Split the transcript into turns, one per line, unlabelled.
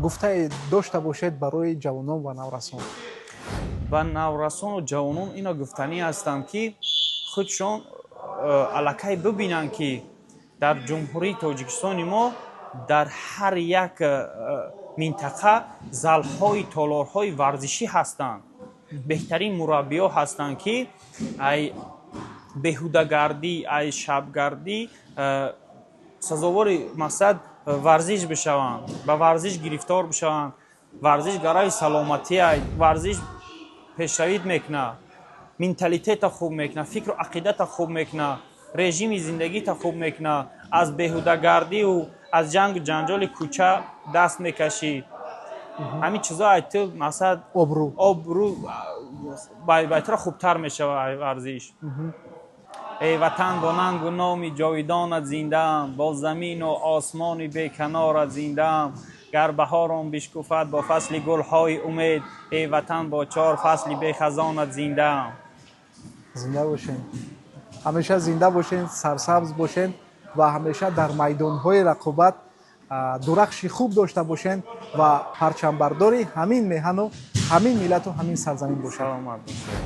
Гуфтае дошта бошед барои ҷавонон ва наврасон?
Ба наврасону ҷавонон ино гуфтанӣ ҳастам, ки худшон аллакай бибинанд, ки дар Ҷумҳурии Тоҷикистони мо дар ҳар як минтақа залҳои толорҳои варзишӣ ҳастанд, беҳтарин мураббиҳо ҳастанд, ки ай беҳудагардӣ, ай шабгардӣ сазовори мақсад варзиш бишаванд, ба варзиш гирифтор бишаванд. Варзиш гарави саломатӣ, варзиш пешравит мекунад, менталитета хуб мекунад, фикру ақидата хуб мекунад, режими зиндагита хуб мекунад, аз беҳудагардию аз ҷангу ҷанҷоли кӯча даст мекашӣ. Ҳамин чизо ай ту мақсад
обрӯ.
Обрӯ байтра хубтар мешавад варзиш. Эй Ватан, бо нангу номи ҷовидонат зиндаам, бо замину осмони беканорат зиндаам. Гар баҳорон бишкуфад бо фасли гулҳои умед, эй Ватан, бо чор фасли бехазонат зиндаам.
Зинда бошен, ҳамеша зинда бошен, сарсабз бошен ва ҳамеша дар майдонҳои рақобат дурахши хуб дошта бошен ва парчамбардори ҳамин меҳану ҳамин миллату ҳамин сарзамин бошед.
Саломат бошед.